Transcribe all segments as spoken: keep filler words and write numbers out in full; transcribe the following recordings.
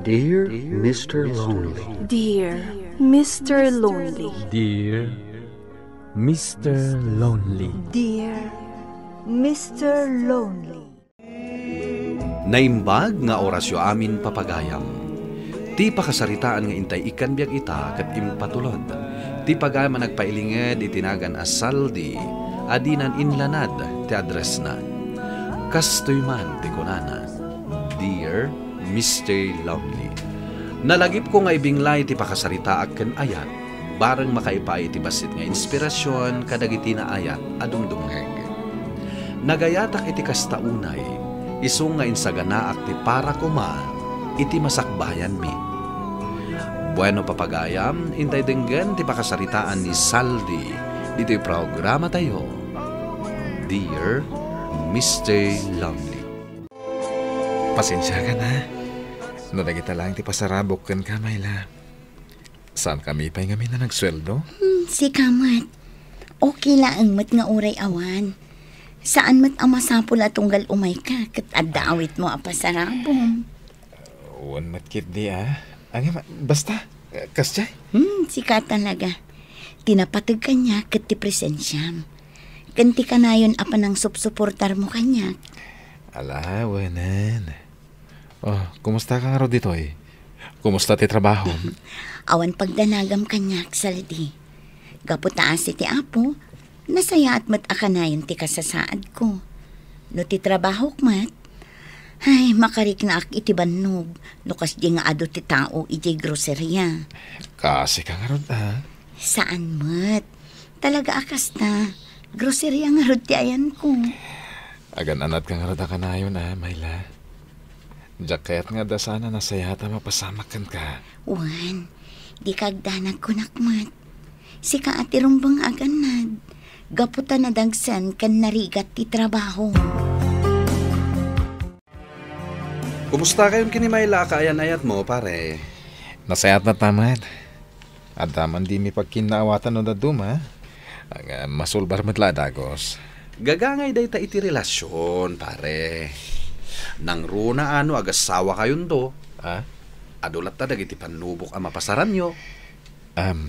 Dear Mister Lonely. Dear Mister Lonely. Dear Mister Lonely. Dear Mister Lonely. Naimbag nga orasyo amin, papagayam. Ti pakasaritaan nga intay ikkan biag ita ket impatulod. Ti pagayam a nagpailinged iti nagan a Saldi a dinan inlanad ti addressna. Kastoy man ti kunana, Dear Mister Lonely. Nalagipko nga ibinglay ti pakasaritaak ken ayat, bareng makaipaay iti bassit nga inspirasyon kadagiti naayat a dumdumngeg. Nagayatak iti kasta unay, isu nga insaganaak ti para koma iti masakbayanmi. Bueno, papagayam, intay denggen ti pakasaritaan ni Saldi ditoy programatayo, Dear Mister Lonely. Pasensiakan, ha, no dagita laeng ti pasarabok kenka, Myla. Saankami pay ngamin a nagsueldo? Hmm, sika met. Okay laeng met nga uray awan. Saan met a masapul a tunggal umayka ket adda awitmo a pasarabong. Wen met ketdi, a. Ngem, basta, kasdiay? Hmm, sika talaga. Ti napateg kaniak ket ti presensiam. Ken ti kanayon a panangsupsuportarmo kaniak. Ala, wenen. Oh, kumustaka ngarud ditoy? Kumusta ti trabahom? Awan pagdanagam kaniak, Saldi. Gapu ta asi ti Apo, nasayaat met a kanayon ti kasasaadko. No ti trabahok met, ay, makariknaak iti bannog no kasdi nga adu ti tao idiay groceria. Kaasika ngarud, a? Saan met. Talaga a kasta. Groceria ngarud ti ayanko. Agan-anadka ngarud a kanayon, a, Myla. Diak kayat nga adda saan a nasayaat a mapasamak kenka. Wen, dika agdanag, kunak met. Sika a ti rumbeng a agannad, gapu ta nadagsen ken narigat ti trabaho. Kumusta kayon ken ni Myla a kaayan-ayatmo, pare? Nasayaat met, a. Adda man dimi pagkinnaawatan no dadduma, a, masulbar met la a dagus. Gagangay dayta iti relasion, pare. Nangruna a no agasawa kayonto. A? Adu latta dagiti pannubok a mapasaranyo. Am,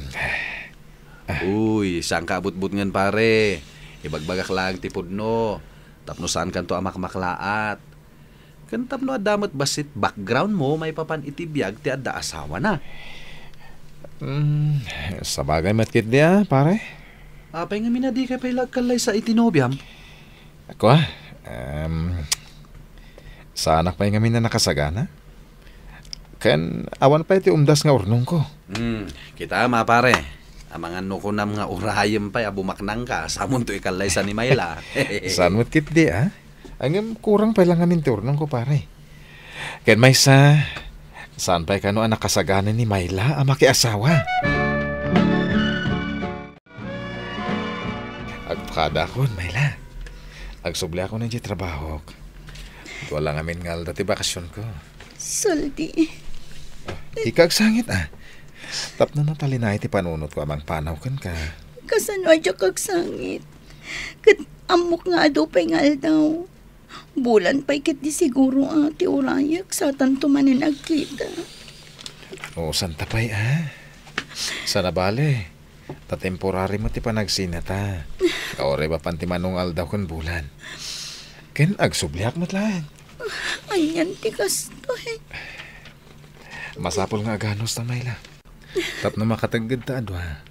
a. Uy, saanka a butbutngen, pare. Ibagbagak laeng ti pudno. Tapno saankanto a makmaklaat. Ken tapno adda met bassit backgroundmo maipapan iti biag ti adda asawana. Hmm, sabagay met ketdi, a, pare. Apay ngamin a dikay pay la agkallaysa iti nobiam? Kua, em, saanak pay ngamin a nakasagana. Ken awan pay ti umdas nga urnongko. Hmm, kitam, a, pare. Amangan no kunam nga urayem pay a bumaknangka, samonto ikallaysa ni Myla. Saan met ketdi, a? Ngem kurang pay la ngamin ti urnongko, pare. Ken maysa, saan pay kano a nakasagana ni Myla a makiasawa? Agpakadakon, Myla. Agsubliakon idiay trabahok. Dua la ngamin nga aldaw ti bakasionko. Saldi. Dika agsangit, a. Tapno natalinaed ti panunotko a mangpanaw kenka. Kasano a diak agsangit? Ket ammok nga adu pay nga aldaw. Bulan pay ketdi siguro a ti urayek satanto manen agkita. O, santa pay, a? Saan a bale, ta temporary met ti panagsinata. Kauray mapan ti mano nga aldaw ken bulan. Ken agsubliak met laeng. Anian ti kastoy? Masapul nga aganusta, Myla. Tapno makateggedta a dua.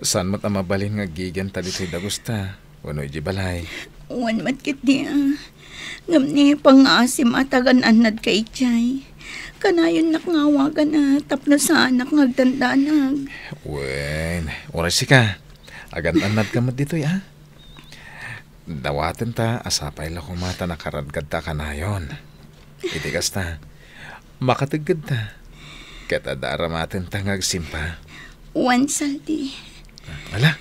Saan met a mabalin nga aggigenta ditoy dagusta wenno idiay balay? Wen met ketdi, a. Ngem ni pangngaasim a tagan-annadka idiay. Kanayonnak nga awagan a tapno saanak nga agdandanag. Wen, uray sika. Agan-annadka met ditoy, a. Dawatenta a sapay la koma ta nakaradgadta a kanayon. Iti kasta, makateggedta. Ket adda aramatenta nga agsimpa. Wen, Saldi. Ala,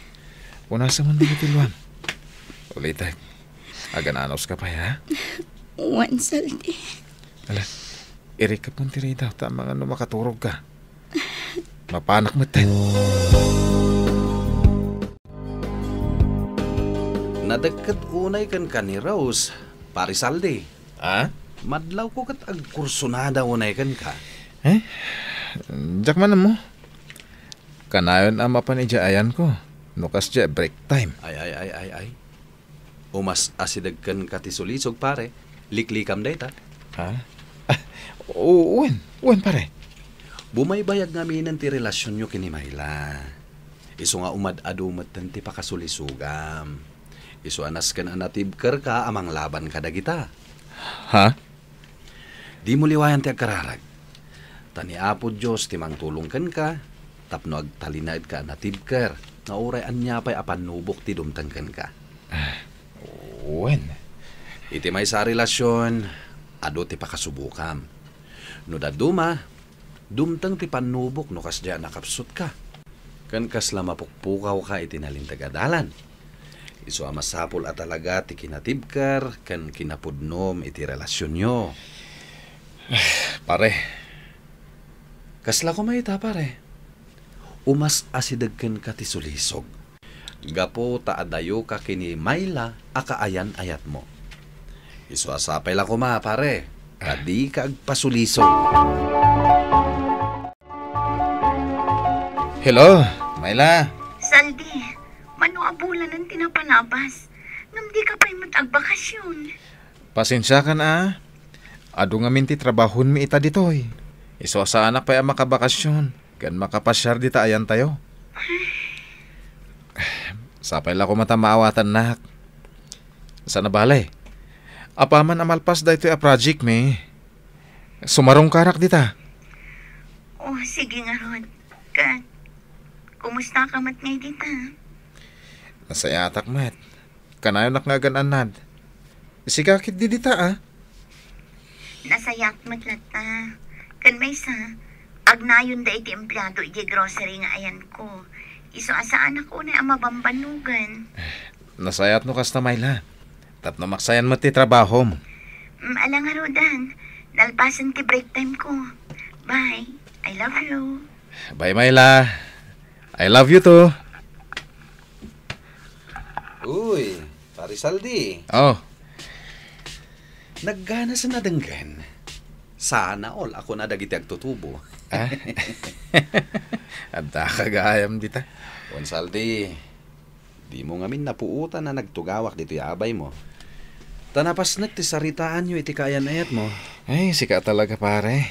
punasen man dagiti luam. Ulitek, agan-anuska pay, a? Wen, Saldi. Ala, irikep man ti ridaw ta amangan no makaturogka. Mapanak metten. Nadekket unay kenka ni Rose, Pare Saldi. A? Madlawko ket agkursunada unay kenka. Eh? Diak man ammo. Kanayon a mapan idiay ayanko no kasdiay break time. Ay, ay, ay, ay, ay. Umas-asideg kenka ti sulisog, pare. Liklikam dayta. Ha? Ah, u-, wen, wen, pare. Bumaybayag ngamin ti relasionyo ken ni Myla. Isu nga umad-adu metten ti pakasulisogam. Isu a nasken a natibkerka a manglaban kadagita. Ha? Dimo liwayan ti agkararag. Ta ni Apo Dios ti mangtulong kenka tapno agtalinaedka a natibker nga uray ania pay a pannubok ti dumteng kenka. Ah, wen. Iti maysa a relasion, adu ti pakasubokam. No dadduma, dumteng ti pannubok no kasdiay a nakapsutka. Ken kasla mapukpukawka iti nalinteg a dalan. Isu a masapul a talaga ti kinatibker ken kinapudnom iti relasionyo. Pare. Kasla koma ita, pare. Umas-asideg kenka ti sulisog. Gapu ta adayoka ken ni Myla a kaayan-ayatmo. Isu a sapay la koma, pare, ta dika agpasulisog. Hello, Myla. Saldi, mano a bulanen ti napalabas? Ngem dika pay met agbakasyon. Pasensiakan a. Adu ngamin ti trabahonmi ita ditoy. Isu a saanak pay a makabakasyon ken makapasiar dita ayantayo. Sapay la koma ta maawatannak. Sana bale, apaman a malpas daytoy a project mi, sumarungkanak dita. Oh, sige ngarud. Ket, kumusta ka met ngay dita? Nasayatak met. Kanayonak nga agan-annad. Sika ketdi dita, a? Nasayaat met latta. Ken maysa, agnayonda iti empleado idiay grocery nga ayanko. Isu a saanak unay a mabambannogan. Nasayaat no kasta, Myla. Tapno maksayan met ti trabahom. Mm, ala ngaruden, nalpasen ti break time ko. Bye. I love you. Bye, Myla. I love you too. Uy, Pare Saldi. Oh. Nagganasen a denggen. Sana all a kuna dagiti agtutubo. Ah? Addaka gayam dita. Wen Saldi, dimo ngamin napuotan a nagtugawak ditoy abaymo. Ta napasnek ti saritaanyo iti kaayan-ayatmo. Ay, sika talaga, pare.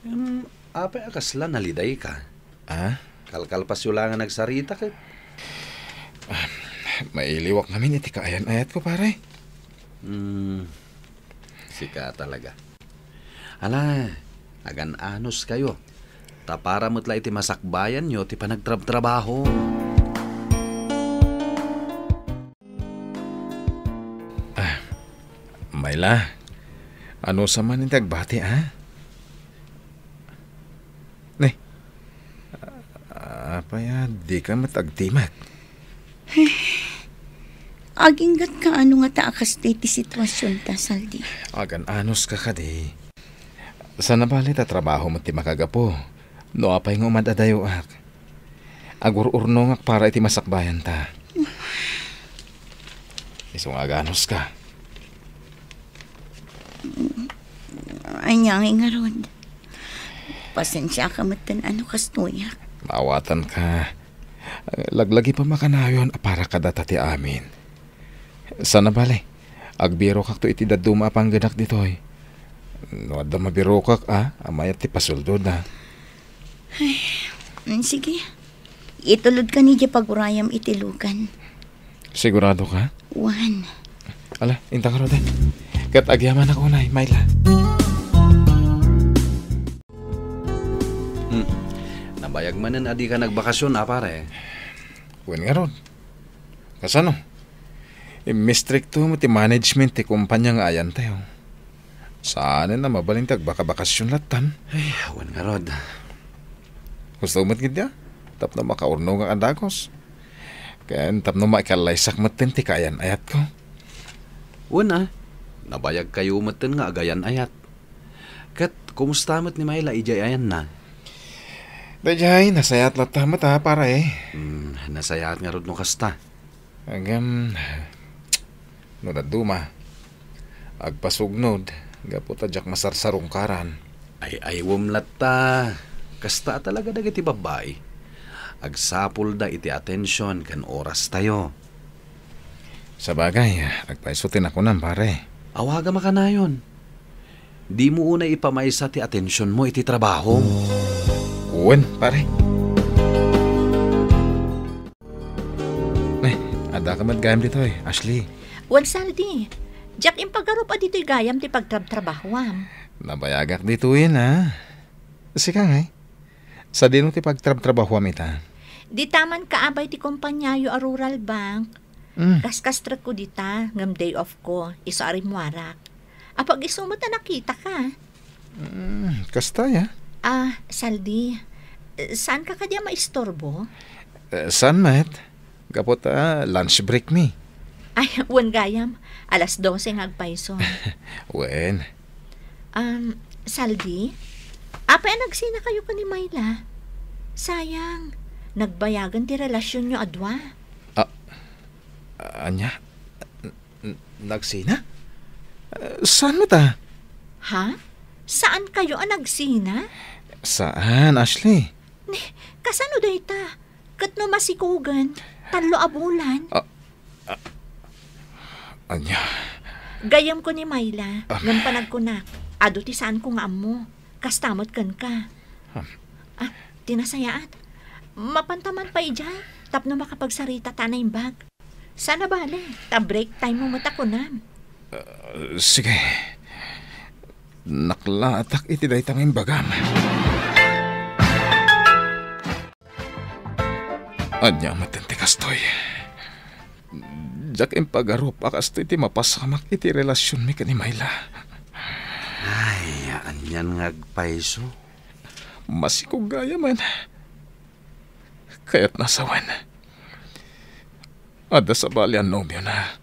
Em, apay a kasla nalidayka? Ah? Kalkalpasyo la nga nagsarita ket. Ah, mailiwak ngamin iti kaayan-ayatko, pare. Hmm, sika talaga. Ala, agan-anuskayo. Ta para met la iti masakbayanyo ti panagtrabtrabaho. Ah, Myla, ano sa man ti agbati, a? Ne, apay a dika met agtimek? Aginggatka ano ngata a kastoy ti situasionta, Saldi? Agan-anuska kadi. Sana bale ta trabaho met ti makagapu. No apay nga umad-adayoak. Agur-urnongak para iti masakbayanta. Isu nga aganuska. Ania ngay ngarud? Pasensiaka metten a no kastoyak. Maawatanka. Laglagipem a kanayon a para kadata ti amin. Sana bale, agbirokakto iti dadduma a panggedak ditoy. No adda mabirokak a, a mayat ti pasuldoda. Ay, mm, sige. Itulodkan idiay pagurayam iti lugan. Siguradoka? Wen. Ala, inta ngaruden. Ket agyamanak unay, Myla. Hmm. Nabayag manen a dika nagbakasyon, a, pare? Wen ngarud. Kasano? Immistrikto met ti management ti kumpanya nga ayantayo. Saanen a mabalin ti agbakabakasyon lattan. Ay, awan ngarud. Gusto met ketdi a tapno makaurnongak a dagus. Ken tapno maikallaysak metten ti kaayan-ayatko. Wen a, nabayagkayo metten nga agayan-ayat. Ket kumusta met ni Myla idiay ayanna? Daydiay, nasayaat latta met a, pare. Hmm, nasayaat ngarud no kasta. Ngem, no dadduma, agpasugnod, Gapu ta diak masarsarungkaran. Ay-aywem latta. Kasta talaga dagiti babbai. Agsapulda iti atension ken orastayo. Sabagay, agpayso ti nakunam, pare. Awagam a kanayon. Dimo unay ipamaysa ti atensionmo iti trabahom. Wen, pare. Eh, adda ka met gayam ditoy, Ashley. Wen, Saldi. Diak impagarup a ditoy gayam ti pagtrabtrabahuam. Nabayagak ditoyen, a. Sika ngay? Sadino ti pagtrabtrabahuam ita? Dita man kaabay ti kompaniayo a Rural Bank. Mm. Kaskastrekko dita, ngem day off ko, isu a rimmuarak. Apag-isu met a nakitaka. Mm, kasta, ya. Ah, Saldi, eh, saanka kadi a maisturbo? Eh, saan met? Gapu ta lunch break mi. Ay, wen gayam. Alas dose nga agpayso. Wen. Um, Saldi, apay a nagsinakayo ken ni Myla? Sayang, nagbayagen ti relasionyo a dua. Ah, ania? N-, nagsina? Eh, saan met a? Ha? Saankayo a nagsina? Saan, Ashley? Ni, kasano dayta? Ket no masikogen, tallo a bulan. Ah, ah, ania? Gayyemko ni Myla, ah, ngem panagkunak, adu ti saanko nga ammo. Kasta met kenka. Hmm. Ah, ti nasayaat. Mapanta man pay idiay, tapno makapagsaritata a naimbag. Saan a bale, ta break time mo met a kunam. Ah, sige. Naklaatak iti dayta nga imbagam. Ania met ti kastoy? Diak impagarup a kastoy ti mapasamak iti relasionmi ken ni Myla. Ay, anian nga agpayso? Masikog gayam. Kayatna a sawen. Adda sabali a nobiona.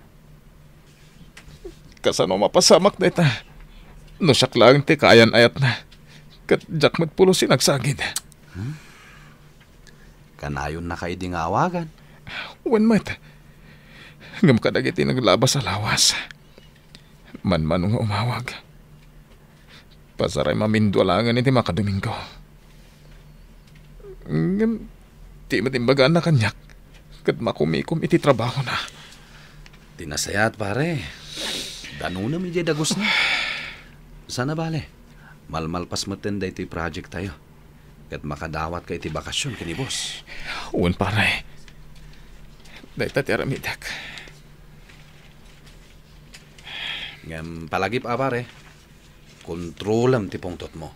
Kasano mapasamak dayta? No siak laeng ti kaayan-ayatna, ket diak met pulos sinagsagid. Hmm? Kanayonnaka idi nga awagan? Wen met. Ngem kadagiti naglabas a lawas, manmano nga umawag. Pasaray mamindua laengen iti makadomingo. Ngem, ti met imbaganna kaniak, ket makumikom iti trabahona. Ti nasayaat, pare. Danonam idiay dagusna. Saan a bale, malmalpas metten daytoy project tayo. Ket makadawatka iti bakasion ken ni boss. Wen, pare. Dayta ti aramidek. Ngem palagip a, pare, kontrolem ti pungtotmo.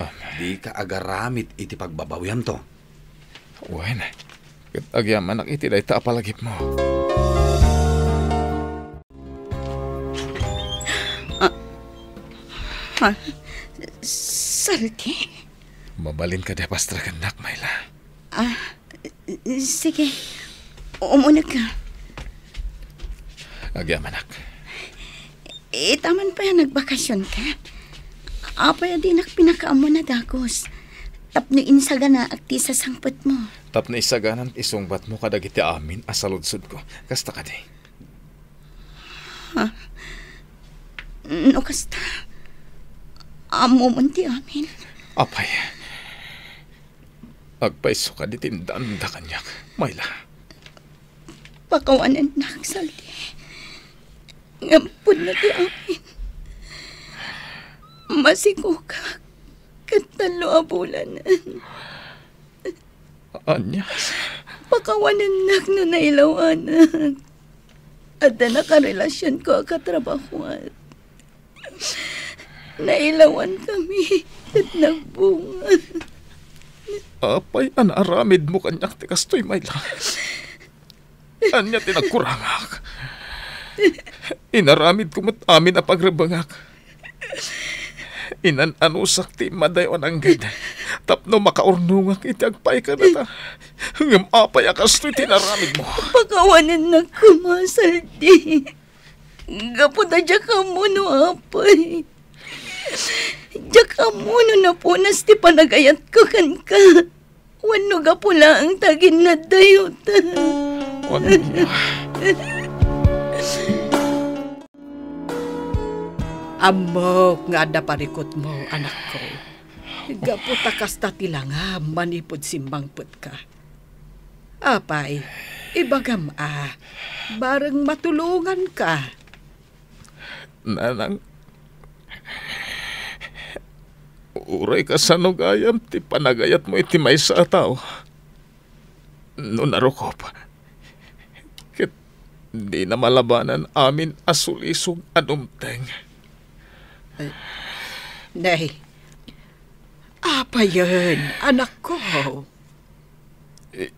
Ah. Dika agaramid iti pagbabawiamto. Wen, ket agyamanak iti dayta a palagipmo. Ah, ha? Saldi? Mabalin kadi a pastrakennak, Myla? Ah, sige. Umunegka. Agyamanak. Ita man pay a nagbakasionka. Apay a dinak pinakaammo a dagus? Tapno insaganaak ti sasangpetmo. Tapno isaganak ti sungbatmo kadagiti amin a saludsodko. Kasta kadi? Ha? No kasta, ammom ti amin. Apay, agpayso kadi ti indanda kaniak, Myla? Pakawanennak, Saldi. Ngem pudno ti amin. Masikogak ket tallo a bulanen. Ania? Pakawanennak no nailawanak. Adda nakarelasionko a katrabahoan. Nailawankami ket nagbunga. Apay a naaramidmo kaniak ti kastoy, Myla? Ania ti nagkurangak? Inaramidko met amin a pagrebbengak. Inan-anusak ti madayo a nangged tapno makaurnongak iti agpay kadata. Ngem apay a kastoy ti inaramidmo? Pakawanennak koma, Saldi. Gapu ta diak ammo no apay. Diak ammo no napunas ti panagayatko kenka. Wenno gapu laeng ta aginnaddayota. Ania? Ammok nga adda parikutmo, anakko. Gapu ta kasta ti langam manipud simmangpetka. Apay, ibagam a, bareng matulonganka. Nanang, uray kasano gayam ti panagayatmo iti maysa a tao, no narukop, ket dina malabanan amin a sulisog a dumteng. Nay, apayen, anakko? I-,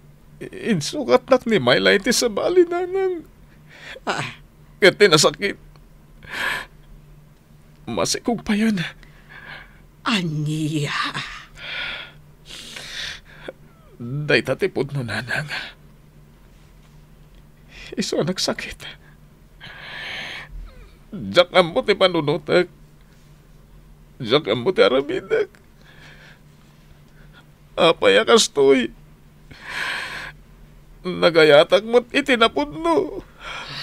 insukatnak ni Myla iti sabali, nanang. Ah. Ket ti nasakit, masikog payen. Ania? Dayta ti pudno, nanang. Isu a nagsakit. Diak ammo ti panunotek. Diak ammo ti aramidek. Apay a kastoy? Nagayatak met iti napudno.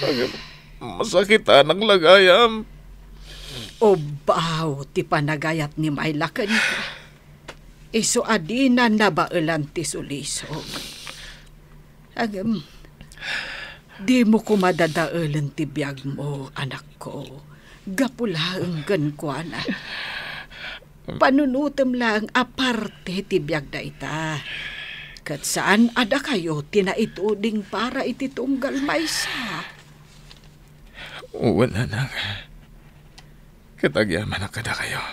Ngem masakitanak la gayam. Ubbaw ti panagayat ni Myla kenka. Isu a dina nabaelan ti sulisog. Ngem, dimo koma dadaelen ti biagmo, anakko, gapu laeng kenkuana. Panunotem laeng a parte ti biag dayta. Ket saan a dakayo ti naituding para iti tunggal maysa. Wen, nanang. Ket agyamanak kadakayo.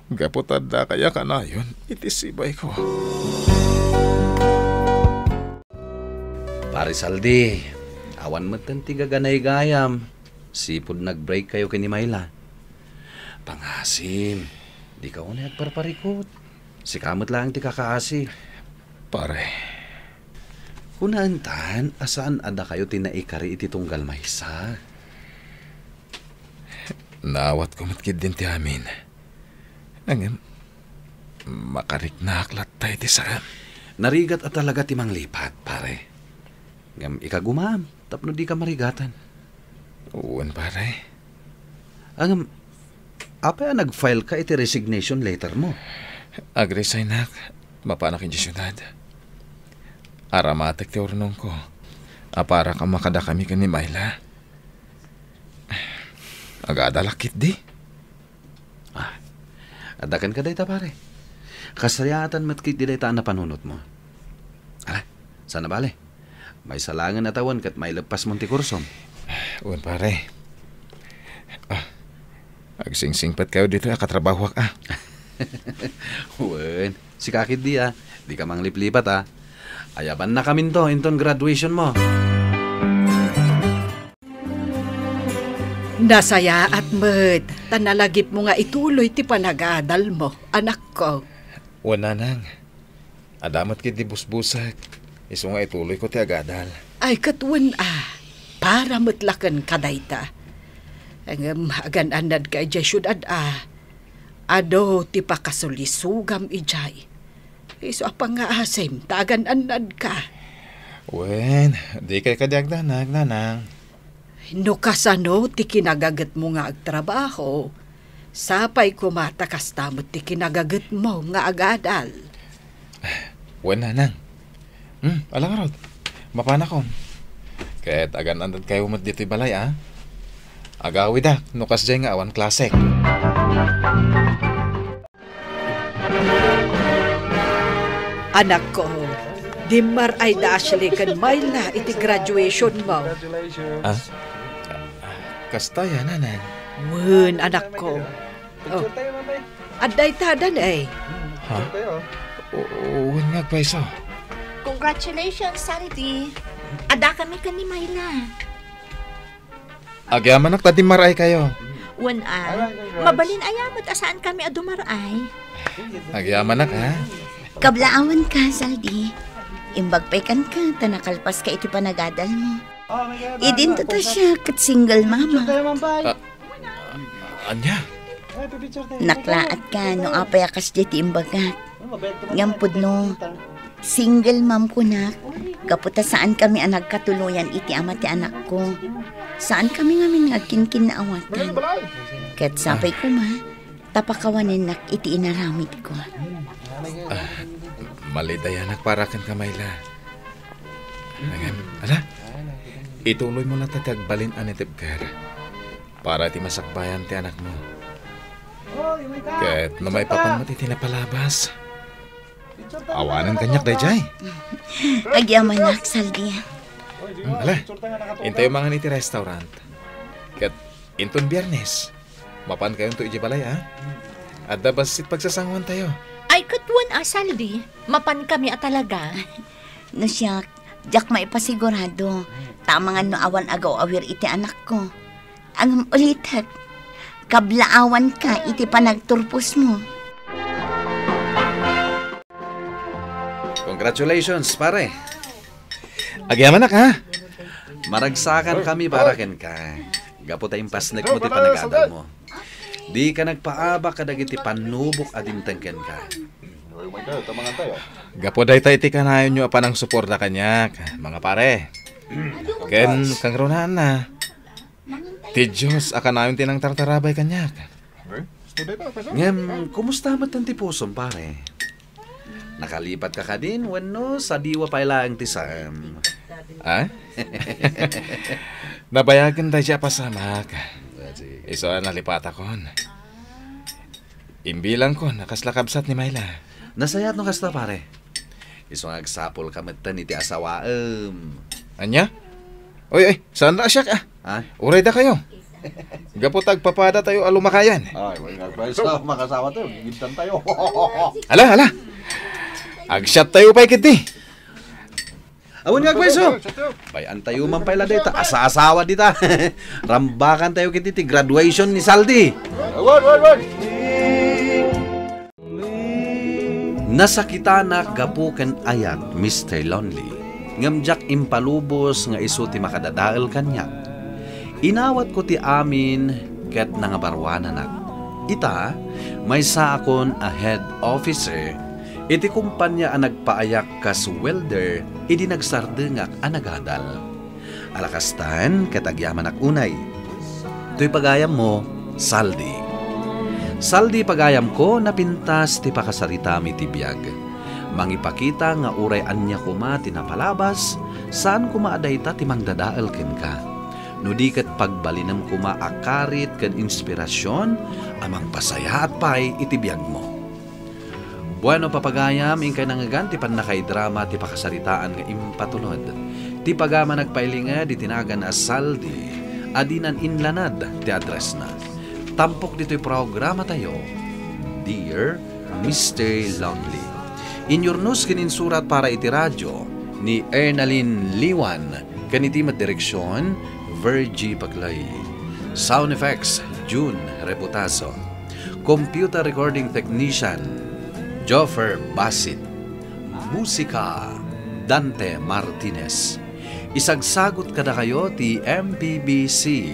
Gapu ta addakayo a kanayon iti sibayko. Pare Saldi, awan metten ti gaganay gayam. Sipud nag-break-kayo ken ni Myla. Pangasim, dika unay agparparikut. Sika met laeng ti kakaasi. Pare. Kunaentan a saan a dakayo ti naikari iti tunggal maysa. Naawatko met ketdin ti amin. Ngem, makariknaak latta iti saan. Narigat a talaga ti manglipat, pare. Ngem ikagumaam tapno dika marigatan. Wen, pare. Ngem, apay a nag-file ka iti resignation letter mo? Ag-resignak, mapanak idiay siudad. Aramatek ti urnongko. Aparak a makadakami ken ni Myla. Agadalak ketdi. Ah, adda kenka dayta, pare. Kasayaatan met ketdi dayta a napanunotmo. Ala, saan a bale. Maysa laengen a tawen ket maileppasmon ti kursom. Wen, pare. Ah, agsingsingpetkayo ditoy a katrabahoak, ah. Wen, sika ketdi, ah. Dika mangliplipat, ah. Ayabannakaminto inton graduation mo. Nasayaat met ta nalagipmo nga ituloy ti panagadalmo, anakko. Wen, nanang. Adda met ketdi busbusek, isu nga ituloyko ti agadal. Ay, ket wen a, para met la kenka dayta. Ngem agan-annadka idiay siudad a, adu ti pakasulisogam idiay. Isu a pangngaasim ta agan-annadka. Wen, dikay kadi agdanag, nanang. No kasano ti kinagagetmo nga agtrabaho, sapay koma ta kasta met ti kinagagetmo nga agadal. Wen, nanang. Hmm, ala ngarud. Mapanakon. Ket agan-annadkayo met ditoy balay, a? Agawidak no kasdiay nga awan klasek. Anakko, dimmar-ay da Ashley ken Myla iti graduation mo. Ah? Kasta ya, nanang. Wen, anakko. Oh. Adda ita, adan, eh. Ha? O, o, wen nga agpayso. Congratulations, Saldi. Adda kami ken ni Myla. Agyamanak ta dimmar-ay kayo. Wen a, mabalin aya met a saan kami a dumar-ay. Agyamanak, ha? Kablaawan ka, Saldi. Imbag pay kenka ta nakalpas ka iti panagadal mo. Idinto ta siya ket single mama. Ah, anya? Naklaat ka no apay a kasdiay ti imbagak. Ngem pudno, single mom kunak, gapu ta saan kami a nagkatuloyan iti ama ti anakko. Saankami ngamin nga agkinkinnaawatan. Ket sapay koma, ta pakawanennak iti inaramidko. Ah, malidayanak para kenka, Myla. Ngem, ala, ituloymo latta ti agbalin a nitibker para iti masakbayan ti anakmo. Ket no maipapan met iti napalabas, awanen kaniak daydiay. Agyamanak, Saldi. Hmm, ala, intayo mangan iti restaurant. Ket inton Biyernes, mapankayonto idiay balay, a? Adda bassit pagsasangoantayo. Ay, ket wen a, Saldi, mapankami a talaga. No siak, diak maipasigurado, ta amangan no awan agaw-awir iti anakko. Ngem ulitek, kablaawanka iti panagturposmo. Congratulations, pare. Agyamanak, ha? Maragsakami para kenka. Gapu ta impasnekmo ti panagadalmo. Dika nagpaabak kadagiti pannubok a dimteng kenka. Gapu dayta iti kanayonyo a panangsuporta kaniak, mga pare. Ken kangrunaanna, ti Dios a kanayon ti nangtartarabay kaniak. Ngem, kumusta met ti pusom, pare? Nakalipatka kadin wenno sadiwa pay laeng ti saan? Ha? Nabayagen daydi a pasamak. Ah, sige. Isu a nalipatakon. Imbilangkon a kasla kabsat ni Myla. Nasayaat no kasta, pare. Isu nga agsapulka metten iti asawaem. Ania? Oy, oy, saan a siak, a? Ha? Uray dakayo. Gapu ta agpapadatayo a lumakayan. Ay, wen nga agpayso, makasawatayo, gigidtantayo. Ala, ala. Agsiattayo pay ketdi. Awan nga agpayso. Bay-antayo man pay la dayta, asa-asawa dita. Rambakantayo ketdi ti graduation ni Saldi. Awan, awan, awan. Nasakitanak gapu ken ayat, Mister Lonely, ngem diak impalubos nga isu ti makadadael kaniak. Inawatko ti amin ket nangabaruananak. Ita, maysaakon a head officer iti kompania a nagpaayak kas welder idi nagsardengak a nagadal. Ala kastan, ket agyamanak unay. Toy pagayammo, Saldi. Saldi, pagayamko, napintas ti pakasaritami ti biag. Mangipakita nga uray ania koma ti napalabas, saan koma a dayta ti mangdadael kenka. No di ket pagbalinem koma a karit ken inspirasion a mangpasayaat pay iti biagmo. Bueno, papagayam, inkay nangngegan ti pannakaidrama ti pakasaritaan nga impatulod. Ti pagayam a nagpailinged iti nagan a Saldi a dinan inlanad ti addressna. Tampok ditoy programatayo, Dear Mister Lonely. Inyurnos ken insurat para iti radio ni Ernalyn Liwan ken iti met direksion, Virgie Paclay. Sound effects, June Reputazo. Computer recording technician, Joffer Basit. Musika, Dante Martinez. Isagsagut kadakayo ti M P B C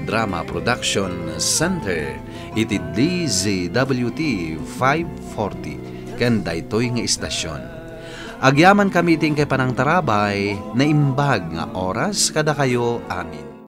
Drama Production Center iti D Z W T five forty ken daytoy nga istasion. Agyamankami iti inkay panangtarabay, naimbag nga oras kadakayo amin.